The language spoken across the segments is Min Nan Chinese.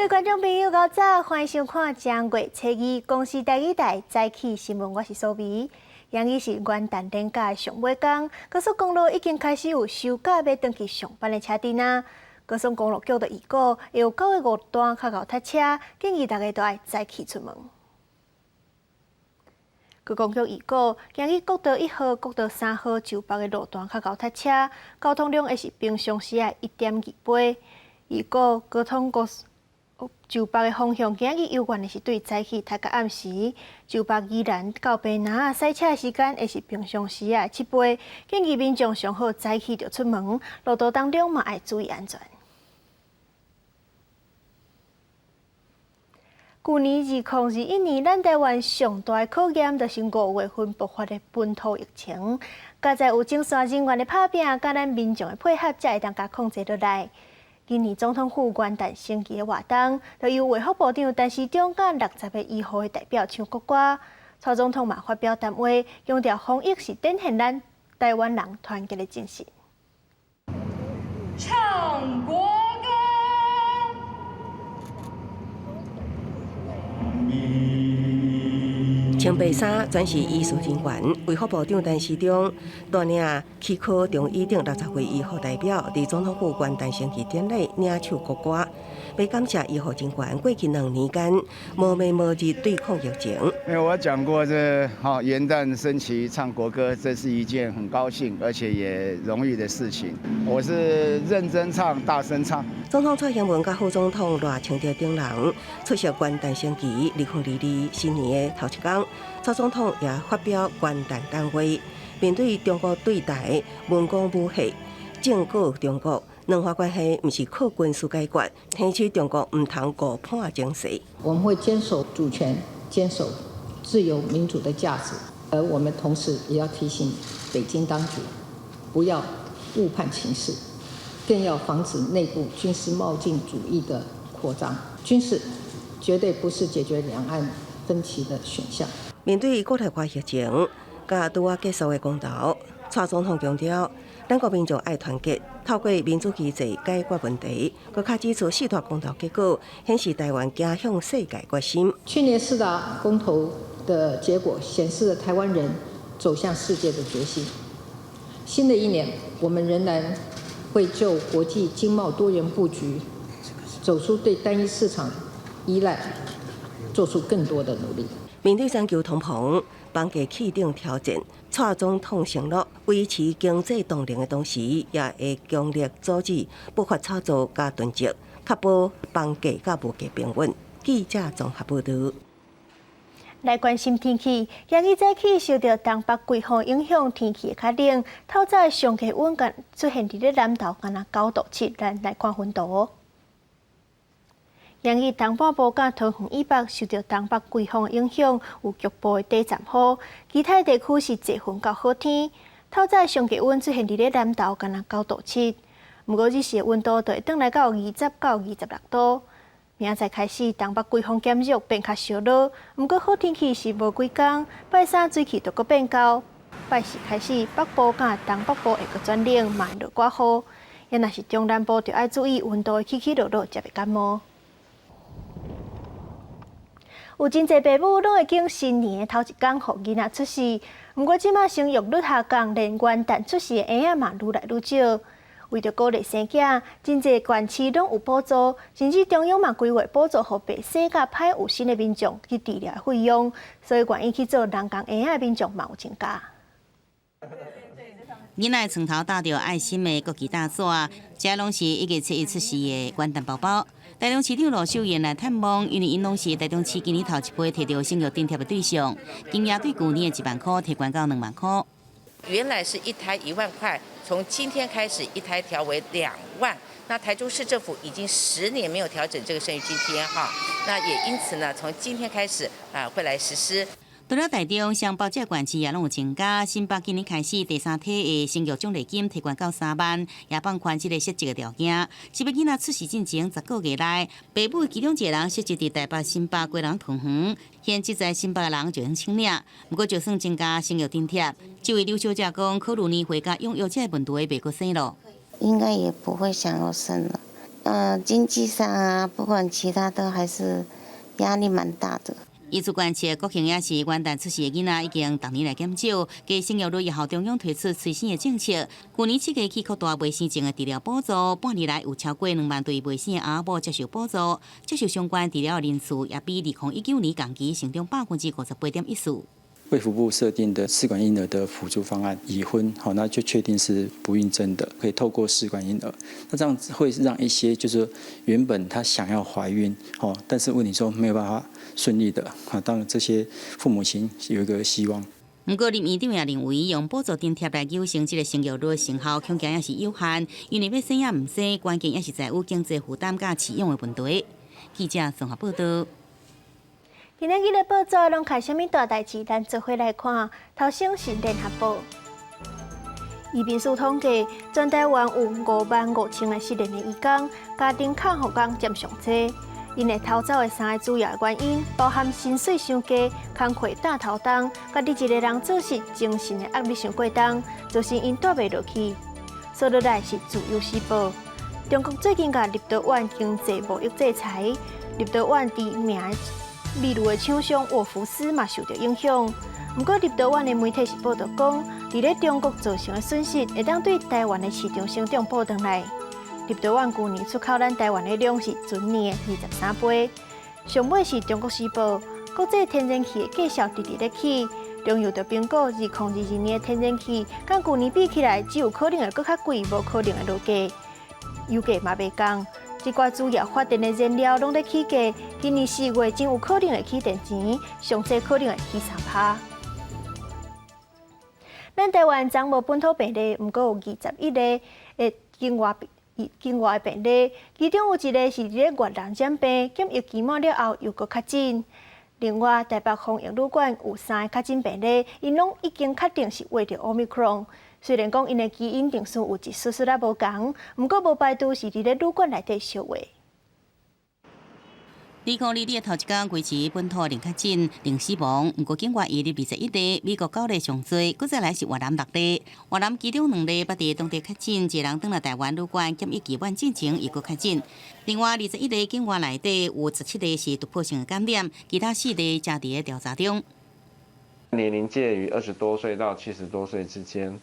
位觀眾朋友，早歡迎收看正月初二公視台語台早起新聞，我是蘇美。今日是元旦連假的上尾工，高速公路已經開始有收假欲轉去上班的車陣啊。高速公路局就預告，會有九个五段較𠢕塞車，建議大家都愛早起出門。觀光局預告，今日國道1號、國道3號就北的路段較𠢕塞車，交通量會是平常時的1.2倍。預告高通高就北的方向，今日猶原的是對早起塞到暗時，就北宜蘭到屏南塞車的時間會是平常時的7倍。建議民眾上好早起就出門，路途當中嘛愛注意安全。舊年2021年，咱台灣上大的考驗就是5月份爆發的本土疫情。佳哉有前線人員的拍拚，佮咱民眾的配合，才會當共控制落來。今年總統府元旦升旗的活動，就由衛福部長陳時中佮60個醫護的代表唱國歌。蔡總統嘛發表談話，強調防疫是展現咱台灣人團結的精神。唱國歌。穿白衫全是醫事人員，衛福部長陳時中帶領齒科中醫等60位醫護代表，佇總統府元旦升旗典禮領唱國歌，欲感謝醫護人員過去2年間無暝無日對抗疫情。因為我講過，這哈元旦升旗唱國歌，這是一件很高興而且也榮譽的事情。我是認真唱，大聲唱。總統蔡英文佮副總統賴清德等人出席元旦升旗，2022新年的頭一工，蔡總統也發表元旦談話，面對中國對台文攻武嚇，正告中國兩岸關係毋是靠軍事解決，提醒中國毋通誤判情勢。我們會堅守主權，堅守自由民主的價值，而我們同時也要提醒北京當局，不要誤判情勢，更要防止內部軍事冒進主義的擴張。軍事絕對不是解決兩岸分歧的選項。面對國內外疫情，佮拄仔結束的公投，蔡總統強調，咱國民眾愛團結，透過民主機制解決問題。閣較指出四大公投結果顯示台灣走向世界決心。去年四大公投的結果顯示了台灣人走向世界的決心。新的一年，我們仍然會就國際經貿多元布局，走出對單一市場依賴，做出更多的努力。面對全球通膨、房價起等挑戰，蔡總統承諾維持經濟動能的同時，也會強力阻止不法炒作佮囤積，確保房價佮物價平穩。記者綜合報導。來關心天氣，今日早起受著東北季風影響，天氣會較冷。透早上低溫間出現佇咧南投，敢若9度7。咱來看溫度。今日東半部佮桃園以北受著東北季風影響，有局部的短暫雨。其他地區是濟雲到好天。透早上低溫出現佇咧南投，敢若9度7。毋過日時的溫度就會轉來到20到26度。明仔載開始，東北季風減弱，變較燒熱。毋過好天氣是無幾工，拜三水氣就閣變厚。拜四開始，北部佮東北部會閣轉冷，嘛會落寡雨。啊若是中南部，就愛注意溫度起起落落，才袂感冒。有真濟爸母攏會揀新年的頭一工予囡仔出世，毋過這馬生育率下降，連元旦出世的嬰仔嘛愈來愈少。為著鼓勵生囝，真濟縣市攏有補助，甚至中央嘛規劃補助予白生佮歹有身的民眾去治療的費用，所以願意去做人工嬰仔的民眾嘛有增加。囡仔床頭貼著愛心的國旗大紙，這攏是1月7日出世的元旦寶寶。台中市長盧秀燕來探望，因為𪜶攏是台中市今年頭一批提著生育津貼的對象，今年對舊年的1萬塊提懸到2萬塊。原來是一胎1萬塊，從今天開始一胎調為2萬。那台中市政府已經10年沒有調整這個生育津貼哈，那也因此呢，從今天開始啊會來實施。除了台中，雙北這個縣市也攏有增加。新北今年開始第三梯的生育獎勵金提懸到3萬，也放寬這個設籍的條件。是欲囡仔出世進前10個月內，爸母其中一個人設籍佇台北、新北、基隆、桃園，現職在新北的人就用請領。毋過，就算增加生育津貼，這位劉小姐講，考慮年歲佮養育這個問題袂閣生咯。應該也不會想要生了，經濟上啊，不管其他都還是壓力蠻大的。醫師關切國慶也是元旦出世的囡仔已經逐年來減少，加生育率也予中央推出催生的政策。舊年七月起擴大未生症的治療補助，半年來有超過2萬對未生的翁仔某接受補助，接受相關治療的人數也比2019年同期成長58.14%。衛福部設定的試管嬰兒的輔助方案，已婚好，那就確定是不孕症的，可以透過試管嬰兒。那這樣子會讓一些就是原本他想要懷孕，哦，但是問題說沒有辦法順利的，啊，當然這些父母親有一個希望。毋過林院長也認為，用補助津貼來糾正這個生育率成效恐驚也是有限，因為欲生抑毋生，關鍵也是在於經濟負擔佮飼養的問題。記者綜合報道。今仔日的報紙攏開啥物大代誌？咱做伙來看。頭先是聯合報，移民署統計，全台灣有5萬5千个失聯的移工，家庭看護工佔上濟。𪜶會逃走的三个主要原因，包含薪水傷低、工課擔頭重，家己一个人做事精神的壓力傷過重，造成𪜶蹛袂落去。煞落來是自由時報，中國最近共立陶宛經濟貿易制裁，立陶宛著名秘魯的廠商沃福斯嘛受著影響。毋過立陶宛的媒體是報道講，佇咧中國造成的損失，會當對台灣的市場成長補轉來。立陶宛舊年出口咱台灣的量是全年的23倍。上尾是中國時報，國際天然氣的價數直直咧起，中油就評估2022年的天然氣，佮舊年比起來，只有可能會閣較貴，無可能會落價。油價嘛袂仝。這寡主要發電的燃料攏咧起價，今年4月真有可能會起電錢，上濟可能會起3趴。咱台灣昨無本土病例，毋過有21個的境外病例，其中有一个是佇咧越南染病，檢疫期滿了後又閣確診。另外，台北防疫旅館有三个確診病例，𪜶攏已經確定是罹著 Omicron。雖然講𪜶的基因定序有一絲絲仔無仝，毋過無排除是佇咧旅館內底相會。2022的頭一工維持本土零確診、零死亡，毋過境外移入21例，美國九例上濟，閣再來是越南六例。越南其中兩例捌佇當地確診，一个人轉來台灣旅館檢疫期滿進前又閣確診。另外21例境外內底有17例是突破性的感染，其他四例正佇咧調查中。年齡介於20多歲到70多歲之間，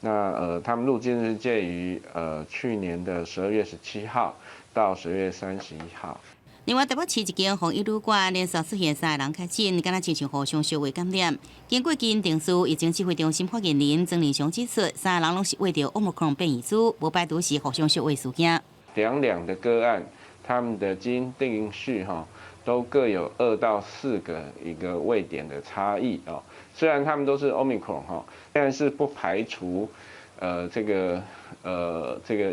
那他們入境是介於去年的12月17號到12月31號。另外，台北市一間防疫旅館連續出現三个人確診，敢若親像互相相會感染。經過基因定序，疫情指揮中心發言人曾玲祥指出，三個人攏是罹著 Omicron 變異株，無排除是互相相會事件。兩兩的個案，他們的基因定序哈，都各有2到4個一個位點的差異哦。雖然他們都是 Omicron 哈，但是不排除這個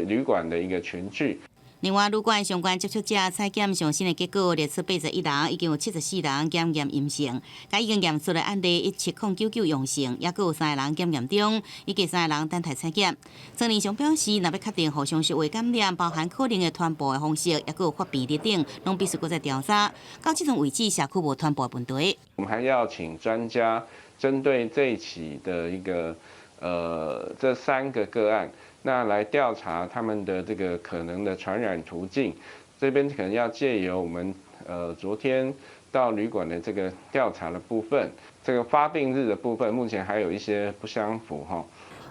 旅館的一個群聚。另外，旅館相關接觸者採檢上新的結果，列出81人，已經有74人檢驗陰性。佮已經驗出的案例17099陽性，猶閣有三個人檢驗中，以及三個人等待採檢。曾玲祥表示，若欲確定互相相會感染，包含可能的傳播的方式，猶閣有發病率等，攏必須閣再調查。到這陣為止，社區無傳播問題。我們還要請專家針對這起的一個這三個個案。那來調查他們的這個可能的傳染途徑，這邊可能要借由我們昨天到旅館的這個調查的部分，這個發病日的部分，目前還有一些不相符哈。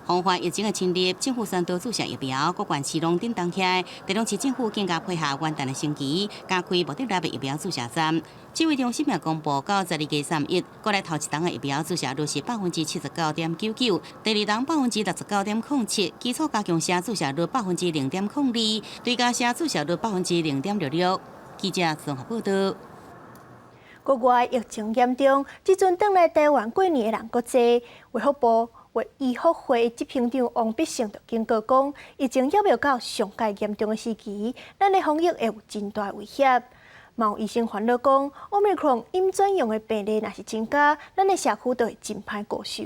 防範疫情的侵入，政府宣導注射疫苗，各縣市攏振動起來。台中市政府更加配合元旦的升旗，加開目的內的疫苗注射站。指揮中心也公布，到12月31，國內頭一針的疫苗注射率是79.99%，第二針69.07%，基礎加強劑注射率0.02%，追加劑注射率0.66%。記者綜合報道。國外疫情嚴重，這陣轉來台灣過年的人閣濟，衛福部醫福會執行長王必勝就警告講，疫情猶未到上蓋嚴重的時期，咱的防疫會有真大威脅。嘛有醫生煩惱講，Omicron 隱轉陽的病例若是增加，咱的社區就會真歹顧守。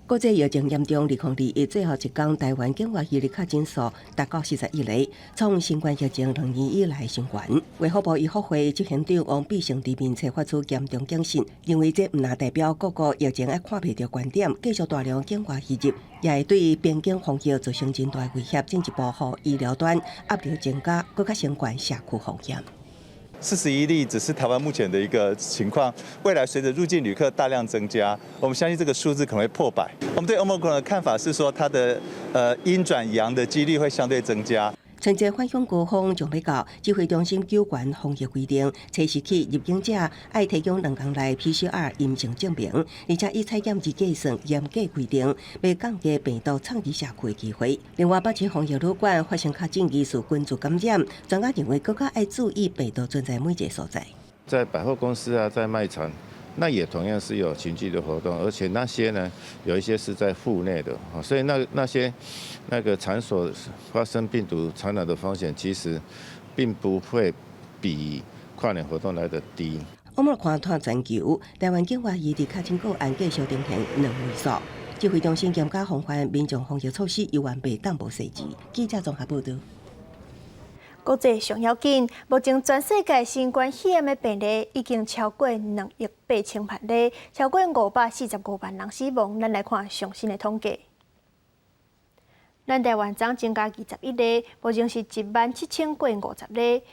國際疫情嚴重，2021最後一工，台灣境外移入確診數達到41例，創新冠疫情2年以來新懸。衛福部醫福會執行長王必勝佇面冊發出嚴重警訊，認為這毋但代表各國疫情還看袂著懸點，繼續大量境外移入，也會對邊境防疫造成真大威脅，進一步予醫療端壓力增加，閣較升懸社區風險。 41例只是台灣目前的一個情況，未來隨着入境旅客大量增加，我們相信這個數字可能會破百。我們對 Omicron 的看法是說，它的陰轉陽的幾率會相對增加。春節返鄉高峰將欲到，指揮中心加懸防疫規定，初四起入境者愛提供2工內 PCR 陰性證明，而且以採檢日計算嚴格規定，欲降低病毒藏佇社區的機會。另外，北市防疫旅館發生確診疑似群聚感染，專家認為閣較愛注意病毒存在每一個所在。在百貨公司啊，在賣場，那也同樣是有群聚的活動，而且那些呢，有一些是在戶內的，所以那些那個場所發生病毒傳染的風險，其實並不會比跨年活動來得低。我們看看全球，台灣境外移入確診個案繼續呈現兩位數。指揮中心嚴加防範民眾防疫措施猶原袂當無細緻。記者綜合報道。國際上要緊，目前全世界新冠肺炎的病例已經超過2億8千萬例，超過545萬人死亡。咱來看上新的統計。咱台灣昨增加21例，目前是1萬7千過50例。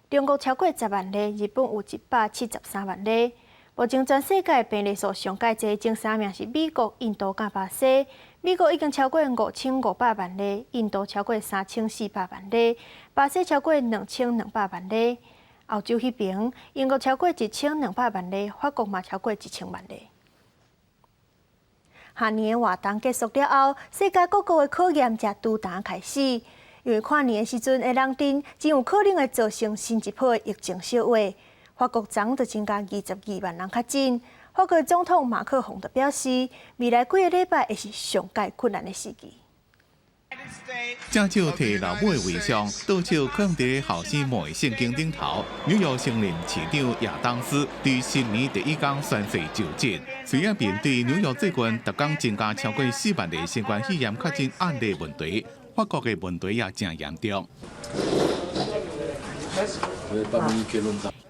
中國超過10萬例，日本有173萬例。目前全世界病例數上蓋濟前三名是美國、印度佮巴西。美國已經超過5500萬例，印度超過3400萬例，巴西超過2200萬例。歐洲彼爿，英國超過1200萬例，法國嘛超過1000萬例。跨年活動結束了後，世界各國的考驗才拄焦開始。因為跨年的時陣的人陣，真有可能會造成新一波的疫情小話。法國昨就增加22萬人確診。法國總統馬克宏就表示，未來幾个禮拜會是上蓋困難的時期。正少提老母的遺像，倒手囥佇後生墓的聖經頂頭。紐約新任市長亞當斯佇新年第一工宣誓就職。雖然面對紐約最近逐工增加超過4萬例新冠肺炎確診案例問題，法國的問題也誠嚴重。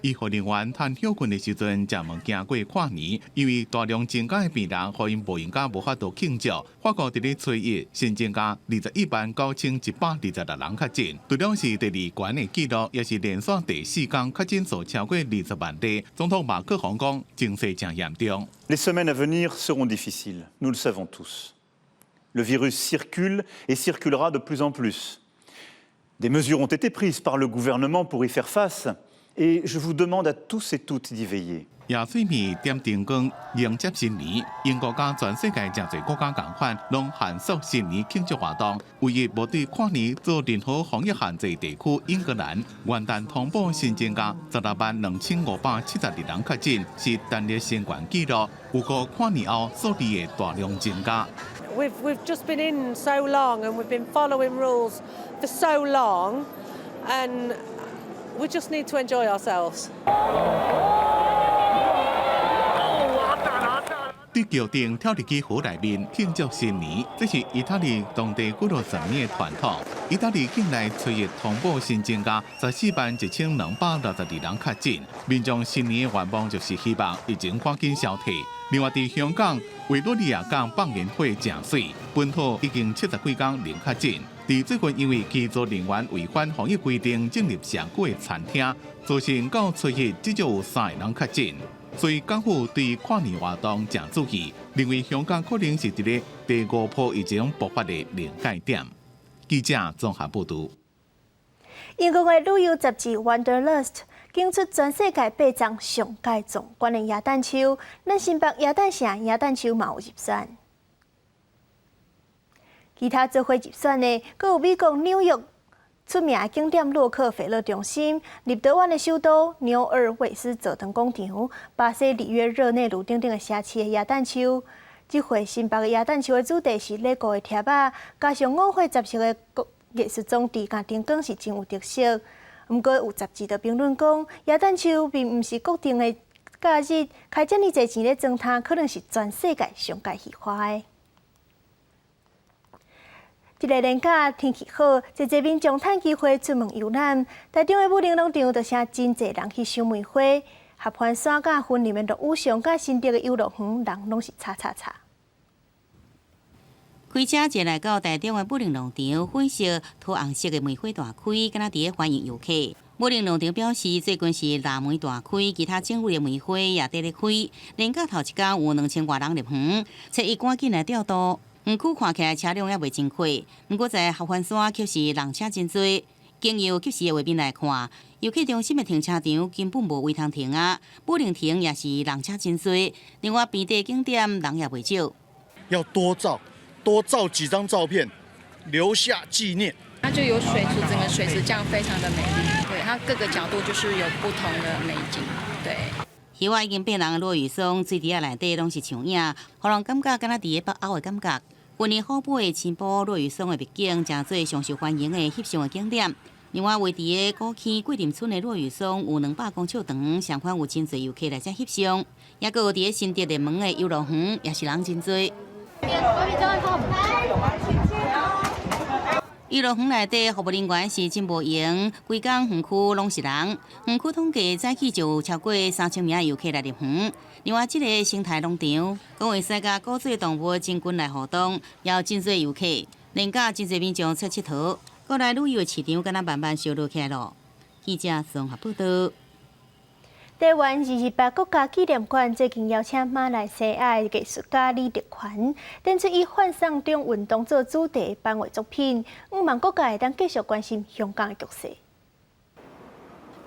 醫護人員趁歇睏的時陣，食物件過跨年，因為大量增加的病人，予𪜶無閒甲無法度慶祝。法國佇咧初一新增加21萬9126人確診，除了是第二懸的紀錄，也是連續第四工確診數超過20萬例。總統馬克宏講，情勢誠嚴重。 Les semaines à venir seront difficiles, nous le savons tous. Le virus circule et circulera de plus en plus. Des mesures ont été prises par le gouvernement pour y faire face. Et je vous demande à tous et toutes d'y veiller. 夜水暝點燈光迎接新年，英國佮全世界誠濟國家仝款，攏限縮新年慶祝活動。唯一無對跨年做任何防疫限制地區，英格蘭元旦通報新增加16萬2572人確診，是單日新懸紀錄。有過跨年後數字會大量增加。 We've just been in so long and we've been following rules for so long and we just need to enjoy ourselves. 佇橋頂跳入去河內面慶祝新年，這是意大利當地幾若十年的傳統。意大利境內初一通報新增加14萬1262人確診，民眾新年的願望就是希望疫情趕緊消退。另外，佇香港維多利亞港放煙火誠媠，本土已經70幾工零確診。佇最近因為機組人員違反防疫規定進入社區的餐廳，造成到初一至少有三个人確診。所以港府對跨年活動誠注意，認為香港可能是佇咧第五波疫情爆發的臨界點。記者綜合報導。英國的旅遊雜誌《Wanderlust》揀出全世界八叢上蓋壯觀的耶誕樹，咱新北耶誕城耶誕樹嘛有入選。其他做伙入選的，閣有美國紐約出名的景點洛克菲勒中心、立陶宛的首都紐爾維斯座堂廣場、巴西里約熱內盧等等的城市的耶誕樹。這回新北的耶誕樹的主題是樂高的貼仔，加上五花十色的藝術裝置佮燈光是真有特色。毋過有雜誌就評論講，耶誕樹並毋是固定的假日，開遮爾濟錢咧裝它，可能是全世界上蓋虛華的。這个連假天氣好，濟濟民眾趁機會出門遊覽。台中的武陵農場就成真濟人去賞梅花，合歡山佮雲林的落羽松佮新竹的遊樂園，人攏是吵吵吵。開車前來到台中的武陵農場，粉色、桃紅色的梅花大開，敢若佇咧歡迎遊客。武陵農場表示，最近是臘梅大開，其他種類的梅花也佇咧開。連假頭一工有2000外人入園，初一趕緊來調度。園區看起來車輛猶未真濟，毋過在合歡山卻是人車真濟。經由即時的畫面來看，遊客中心的停車場根本無位通停啊！武陵亭也是人車真濟，另外平地景點人也袂少。要多照，多照幾張照片，留下紀念。它就有水池，整個水池這樣非常的美麗。對，它各個角度就是有不同的美景。對。葉仔已經變藍的落羽松，水池仔內底攏是樹影，予人感覺敢若佇咧北歐的感覺。雲林虎尾的青埔落羽松的秘境，成做上受歡迎的翕相的景點。另外，位佇咧古坑桂林村的落羽松有200公尺長，相款有真濟遊客來遮翕相。抑閣有佇咧新竹熱門的遊樂園，也是人真濟。遊樂園內底服務人員是真無閒，規工園區攏是人。園區統計早起就有超過3000名遊客來入園。另外，這个生態農場，講會使佮古錐動物真近來互動，也有真濟遊客。連假真濟民眾出𨑨迌，國內旅遊的市場敢若慢慢燒熱起來囉。記者綜合報導。台灣228國家紀念館最近邀請馬來西亞的藝術家李德權，展出以反送中運動做主題的版畫作品，向望各界會當繼續關心香港的局勢。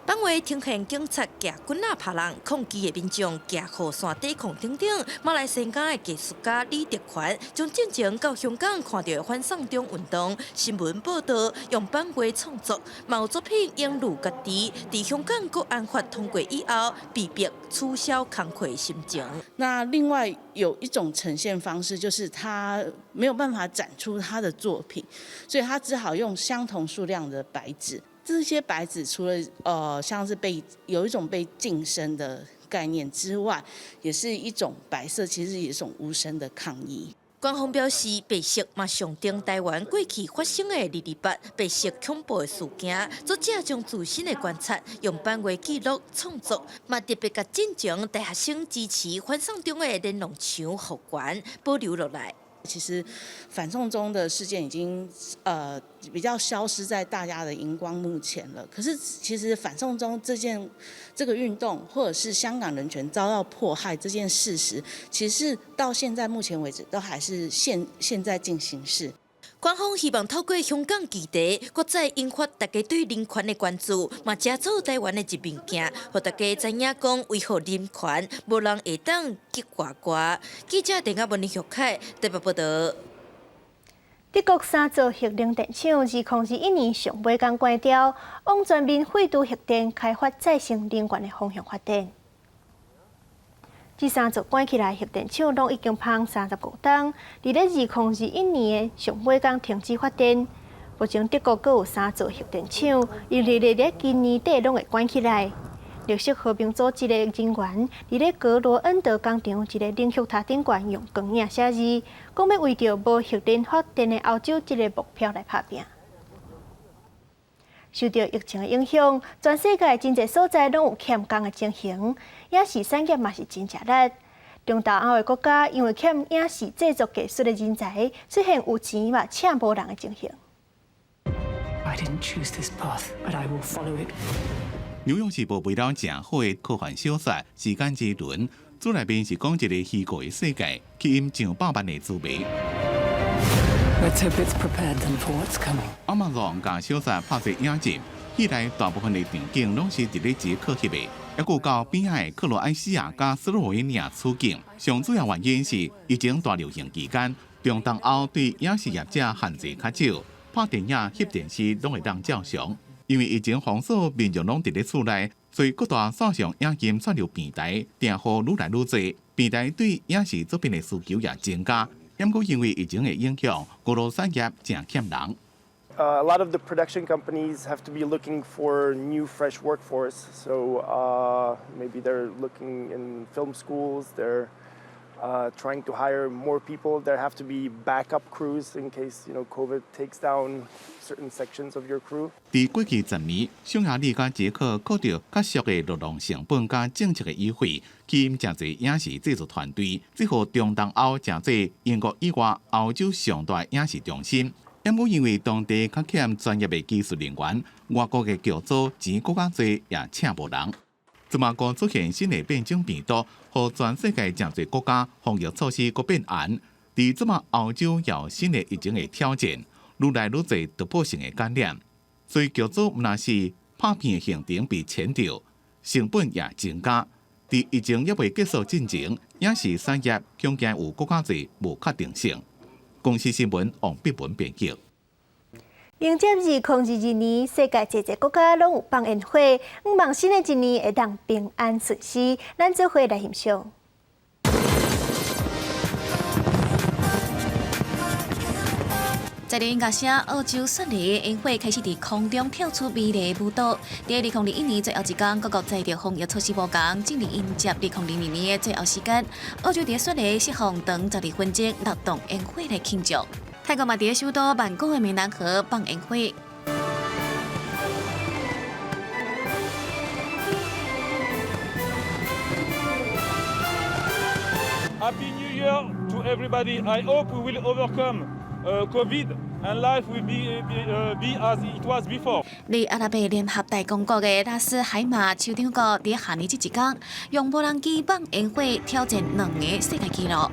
版畫呈現警察舉棍仔拍人，抗議的民眾舉雨傘抵抗等等。馬來西亞的藝術家李德權將進前到香港看著反送中運動新聞報導，用版畫創作，嘛有作品引路家己。佇香港國安法通過以後，被迫取消工課心情。那另外有一種呈現方式，就是他沒有辦法展出他的作品，所以他只好用相同數量的白紙。這些白紙除了像是被有一種被噤聲的概念之外，也是一種白色，其實也是一種無聲的抗議。官方表示，白色嘛象徵台灣過去發生的228白色恐怖的事件。作者將自身的觀察用版畫記錄創作，嘛特別共進前大學生支持反送中的連儂牆復原保留落來。其實反送中的事件已經比較消失在大家的熒光幕前了。可是其實反送中這件這個運動，或者是香港人權遭到迫害這件事實，其實到現在目前為止都還是現在進行式。官方希望透過香港議題，閣再引發大家對人權的關注，嘛藉做台灣的一面鏡，予大家知影講維護人權，無人會當激外掛。記者鄭亞文林玉凱台北報導。德國三座核能電廠2021年上尾工關掉，往全面廢除核電、開發再生能源的方向發展。這三座關起來核電廠攏已經芳35冬，佇咧2021年的上尾工停止發電。目前德國閣有三座核電廠，預計佇咧今年底攏會關起來。綠色和平組織的人員佇咧格羅恩德工廠一个冷卻塔頂懸用光影寫字，講欲為著無核能發電的歐洲這个目標來拍拚。受著疫情的影響，全世界真濟所在攏有欠工的情形，影視產業嘛是真食力。中東歐的國家因為欠影視製作技術的人才，出現有錢嘛請無人的情形。 I didn't choose this path, but I will follow it. 紐約時報賣了誠好的科幻小說《時間之輪》，書內面是講一個虛構的世界，吸引上百萬的書迷。 Let's hope it's prepared them for what's coming. Amazon 共小說拍成影集，戲內大部分的場景攏是佇咧捷克翕的，猶閣到邊仔的克羅埃西亞佮斯洛維尼亞取景。上主要原因是疫情大流行期間，中東歐對影視業者限制較少，拍電影、翕電視攏會當照常。因為疫情封鎖，民眾攏佇咧厝內，所以各大線上影音串流平台訂戶愈來愈濟，平台對影視作品的需求也增加。毋過因為疫情的影響，娛樂產業誠欠人。 A lot of the production companies have to be looking for new, fresh workforce. So maybe they're looking in film schools. They're Trying to hire more people. There have to be backup crews in case COVID takes down certain sections of your crew. 佇過去10年，匈牙利佮捷克靠著較俗的勞動成本佮政策的優惠，吸引誠濟影視製作團隊，這予中東歐成做英國以外歐洲上大影視中心。毋過因為當地較欠專業的技術人員，外國的劇組錢閣較濟也請無人。這馬閣出現新的變種病毒，予全世界誠濟國家防疫措施閣變嚴。佇這馬歐洲有新的疫情的挑戰，愈來愈濟突破性的感染，所以劇組毋但是拍片的行程被簽掉，成本也增加。佇疫情猶未結束進前，影視產業恐驚有閣較濟無確定性。公視新聞王碧文編輯。迎接2022年，世界濟濟國家攏有放煙火，向望新的一年會當平安順遂。咱做伙來欣賞。在音樂聲，澳洲雪梨的煙火開始佇空中跳出美麗的舞蹈。佇2021年最後一工，各國載著防疫措施無仝，進入迎接2022年的最後時間。澳洲佇雪梨釋放長12分鐘六棟煙火來慶祝。泰國嘛佇首都曼谷的湄南河放煙火。 Happy New Year to everybody! I hope we will overcome COVID and life will be as it was before. 佇阿拉伯聯合大公國的拉斯海馬酋長國，佇跨年這一工，用無人機放煙火挑戰兩个世界紀錄。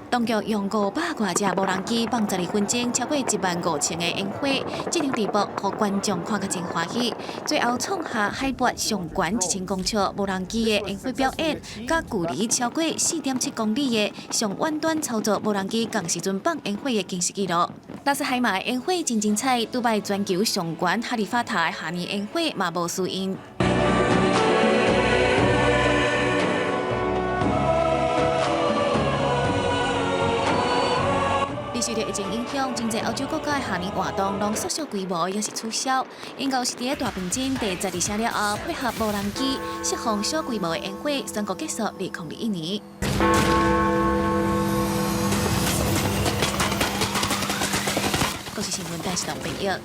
當局用500外隻無人機放12分鐘，超過1萬5千个煙火，這場直播予觀眾看甲真歡喜。最後創下海拔上懸1000公尺無人機的煙火表演，佮距離超過4.7公里的上遠端操作無人機仝時陣放煙火的驚世紀錄。拉斯海馬的煙火真精彩，杜拜全球上懸哈利法塔的跨年煙火嘛無輸𪜶。受著疫情影響，真濟歐洲國家的跨年活動攏縮小規模，抑是取消。英國是佇咧大本鐘第12聲了後，配合無人機釋放小規模的煙火，宣告結束2021年。國視新聞電視台編譯。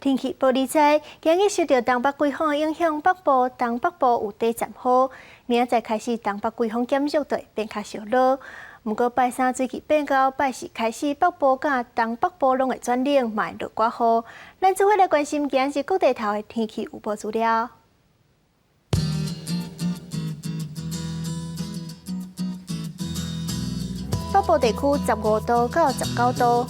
天氣報你知，今日受著東北季風的影響，北部、東北部有短暫雨。明仔載開始，東北季風減弱，就會變較燒熱。毋過拜三水氣變厚，拜四開始北部佮東北部攏會轉冷，嘛會落寡雨。咱做伙來關心今日各地頭的天氣預報資料。北部地區15度到19度，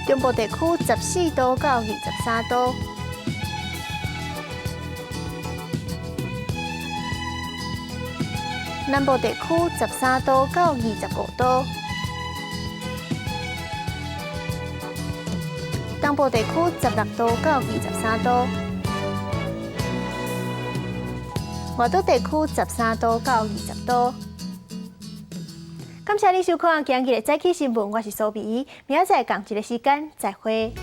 中部地區14度到23度。南部地區13度到25度，東部地區16度到23度，外島地區13度到20度。感謝你收看今日的早起新聞，我是蘇美，明仔載仝一个時間再會。